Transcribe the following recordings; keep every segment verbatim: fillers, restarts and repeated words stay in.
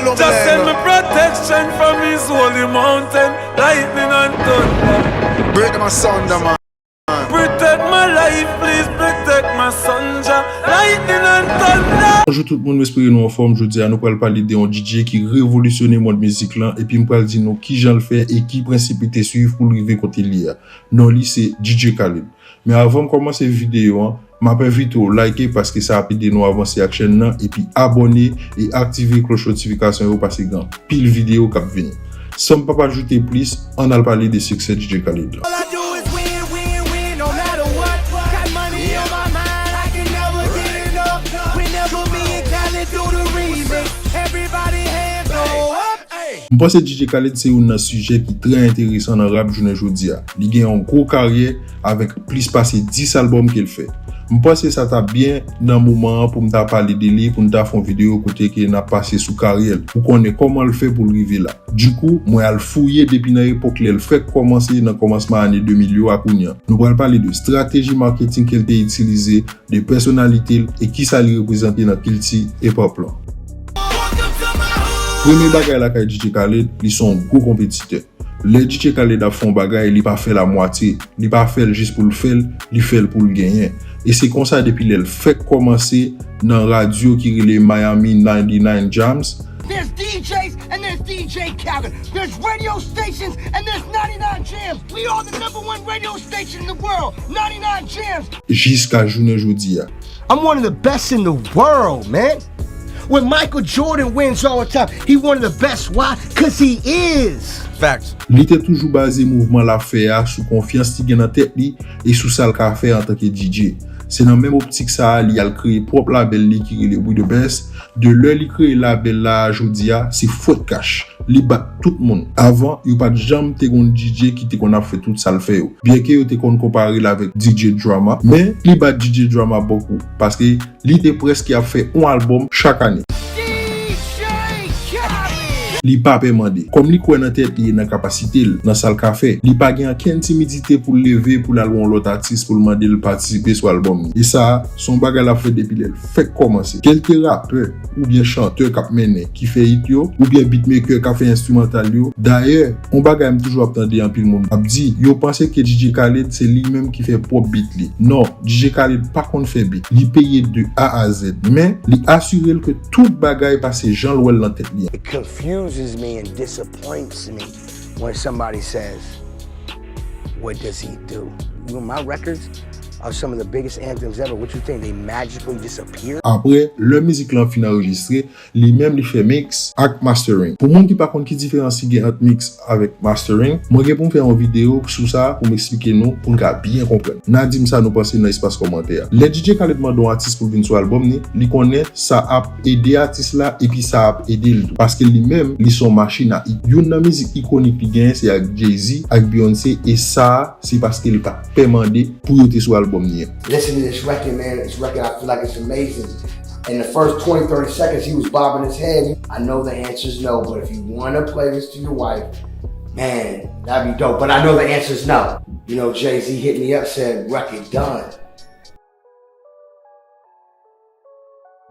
Just send me protection from his holy mountain, lightning and thunder. Break dem asunder, man. Protect my life, please protect my son, Jah. Lightning and thunder. Bonjou tout moun, m espere nou anfòm. Jodi a nou pral pale de yon D J ki revolisyone mond mizik lan, epi m pral di nou kijan l fè e ki prensip li te swiv pou l rive kote l ye a. Non li se D J Khaled. Men avan m kòmanse videyo an, m ap envite w like paske sa ap ede nou avanse ak chèn nan, epi abòne e aktive klòch notifikasyon yo paske gen anpil videyo k ap vini. San m p ap ajoute plis, ann al pale de siksè D J Khaled lan. All I do is win, win, win, no matter what. Got money on my mind, I can never get enough. Whenever me and Khaled do the remix, everybody hands go up. Ay. M panse D J Khaled se youn nan sijè ki trè enteresan nan rap jounen jodi a. Li gen yon gwo karyè avèk plis pase dis albòm ke l fè. M panse sa t ap byen nan moman an pou m ta pale de li, pou n ta fè yon videyo kote ke n ap pase sou karyè l, pou konnen kòman l fè pou l rive la. Dikou, mwen al fouye depi nan epòk lè l fèk kòmanse nan kòmansman ane de mil yo a kounye a. Nou pral pale de estrateji maketing ke l te itilize, de pèsonalite l e kisa li reprezante nan kilti hip hop lan. Premye bagay lakay D J Khaled, li se yon gwo konpetitè. Lè D J Khaled ap fè yon bagay, li pa fè l a mwatye. Li pa fè l jis pou l fè l, li fè l pou l genyen. E se konsa depi lè l fèk kòmanse nan radyo ki rele Miami ninety-nine Jams. There's D Js and there's D J Khaled. There's radio stations and there's ninety-nine Jams. We are the number one radio station in the world, ninety-nine Jams. Jiska jounen jodi a. I'm one of the best in the world, man. When Michael Jordan wins all the time, he one of the best. Why? Cause he is. Facts. Li te toujou baze mouvman l ap fè a sou konfyans li gen nan tèt li e sou sa l ka fè antanke D J. Se nan menm optik sa a li al kreye pwòp labèl li ki rele We The Best. De lè li kreye labèl la a jodi a, se fwèt kach. Li bat tout moun. Avan, yo pa t janm te gon D J ki te konn ap fè tout sa l fè yo. Byenke yo te konn konpare l avèk D J Drama, men li bat D J Drama bokou, paske li te prèske ap fè yon albòm chak ane. Li pa pè mande. Kòm li kwè nan tèt li e nan kapasite l, nan sa l ka fè, li pa gen okenn timidite pou l leve pou l al wè yon lòt atis pou l mande l patisipe sou albòm li. E sa a, se yon bagay l ap fè depi lè l fèk kòmanse. Ke l te rapè oubyen chantè k ap mennen, ki fè hit yo, oubyen beatmaker k ap fè enstrimantal yo. Dayè, yon bagay m toujou ap tande anpil moun ap di, yo panse ke D J Khaled se li menm ki fè pwòp beat li. Non, D J Khaled pa konn fè beat. Li peye de A a Z. Men, li asire l ke tout bagay pase jan l wè l nan tèt li an. It confuses me and disappoints me when somebody says, "What does he do?" You know, my records are some of the biggest anthems ever. What you think? They magically disappear? Apre, lè mizik lan fin anrejistre, li menm li fè mix ak mastering. Pou moun ki pa konn ki diferans ki gen ant mix avèk mastering, mwen gen pou m fè yon videyo sou sa pou m eksplike nou, pou n ka byen konprann. N a di m sa nou panse nan espas kòmantè a. Lè D J Khaled mande yon atis pou l vin sou albòm ni, li konnen sa ap ede atis la epi sa ap ede l tou. Paske li menm, li se yon machin a hit. Youn nan mizik ikonik li genyen se ak Jay-Z, ak Beyoncé, e sa a, se paske li pa t pè mande pou yo te sou albòm ni an. Listen to this record, man. This record, I feel like it's amazing. In the first twenty, thirty seconds, he was bobbing his head. I know the answer is no, but if you want to play this to your wife, man, that'd be dope. But I know the answer is no. You know, Jay-Z hit me up, said, "Record done."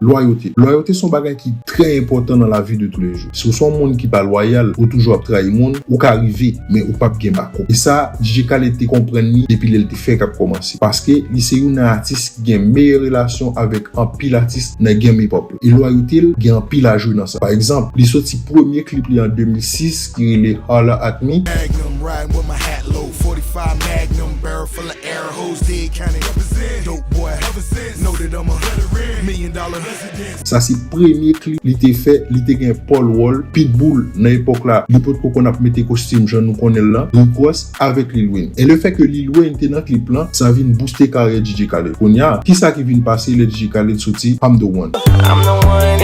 Lwayote. Lwayote se yon bagay ki trè enpòtan nan lavi de toulejou. Si w se yon moun ki pa lwayal, ou toujou ap trayi moun, ou ka rive, men ou p ap gen bakòp. E sa, D J Khaled te konprann li depi lè l te fèk ap kòmanse. Paske li se youn nan atis ki gen meyè relasyon avèk anpil atis nan game hip hop la. E lwayote l gen anpil a jwe nan sa. Pa egzanp, li soti premye klip li an de mil sis ki rele Holla at Me. Magnum, riding with my hat low. forty-five Magnum, barrel full of arrows. Dead County, represent. Dope boy, ever since. Know that I'm a veteran. Million dollar resident. Sa se premye klip li te fè, li te gen Paul Wall, Pitbull nan epòk la, li potko konn ap mete kostim jan nou konnen l lan, Rick Ross avèk Lil Wayne. E lefètke Lil Wayne te nan klip lan, sa vin booste karyè D J Khaled. Kounye a, kisa ki vin pase lè D J Khaled soti I'm the One? I'm the one.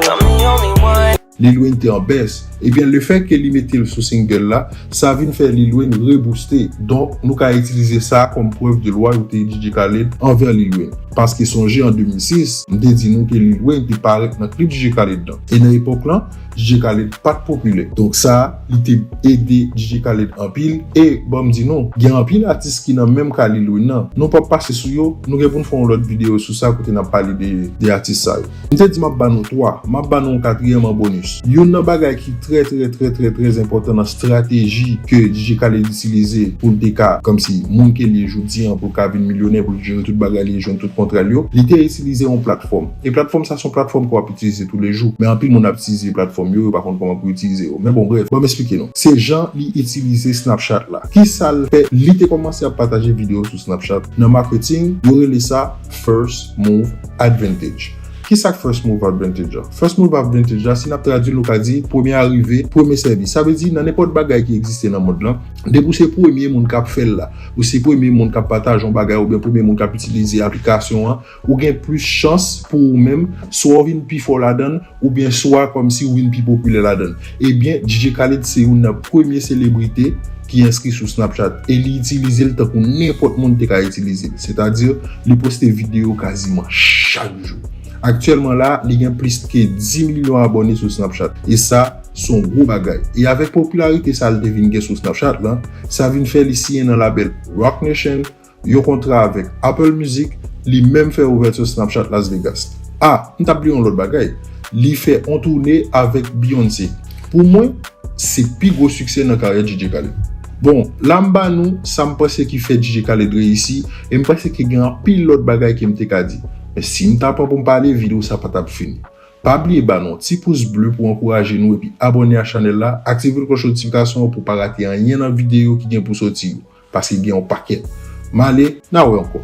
I'm the only one. Lil Wayne te an bès. Ebyen, lefètke li mete l sou single la, sa vin fè Lil Wayne rebouste. Donk, nou ka itilize sa kòm prèv de lwayote D J Khaled anvè Lil Wayne. Paske sonje an de mil sis, m te di nou ke Lil Wayne te parèt nan klip D J Khaled lan. E nan epòk lan, D J Khaled pa t popilè. Donk sa, li te ede D J Khaled anpil. E, ban m di nou, gen anpil atis ki nan menm ka Lil Wayne nan. Nou p ap pase sou yo, nou gen pou n fè yon lòt videyo sou sa kote n ap pale de, de atis sa yo. M te di m ap ba nou twa, m ap ba nou yon katriyèm an bonis. Youn nan bagay ki trè, trè, trè, trè, trè enpòtan nan estrateji ke D J Khaled itilize pou l te ka, kòmsi, moun ke l ye jodi an, pou l ka vin milyonè, pou l jere tout bagay li, jwenn tout kontra l yo, li te itilize yon platfòm. E platfòm sa se yon platfòm ke w ap itilize toulejou. Men anpil moun ap itilize platfòm yo, yo pa konn kòman pou itilize yo. Men bon, brèf, ban m eksplike nou. Se jan li itilize Snapchat la. Kisa l fè? Li te kòmanse ap pataje videyo sou Snapchat. Nan marketing, yo rele sa first move advantage. Kisa k first move advantage la? First move advantage la, si n ap tradui l, nou ka di premye arive, premye sèvi. Sa vle di, nan nenpòt bagay ki egziste nan mond lan, depi w se premye moun k ap fè l la, ou se premye moun k ap pataje yon bagay, oubyen premye moun k ap itilize aplikasyon an, ou gen plis chans pou ou menm, swa w vin pi fò ladan l, oubyen swa kòmsi w vin pi popilè ladan l. Ebyen, D J Khaled se youn nan premye selebrite ki enskri sou Snapchat e li itilize l tankou nenpòt moun te ka itilize l. Sètadi, li poste videyo kaziman chak jou. Aktyèlman la, li gen plis ke dis milyon abòne sou Snapchat. E sa, se yon gwo bagay. E avèk popilarite sa l te vin gen sou Snapchat lan, sa vin fè li siyen nan labèl Roc Nation, yon kontra avèk Apple Music, li menm fè ouvèti Snapchat Las Vegas. A, m t ap bliye yon lòt bagay. Li fè yon toune avèk Beyoncé. Pou mwen, se pi gwo siksè nan karyè D J Khaled. Bon, la m ba nou sa m panse ki fè D J Khaled reyisi, e m panse ke gen anpil lòt bagay ke m te ka di. Men si m ta pran pou m pale, videyo sa pa t ap fini. Pa bliye ba nou yon ti pous ble pou ankouraje nou epi abòne a chanèl la, aktive klòch notifikasyon an pou w pa rate anyen nan videyo ki gen pou soti yo, paske gen yon pakèt. M ale, n a wè ankò.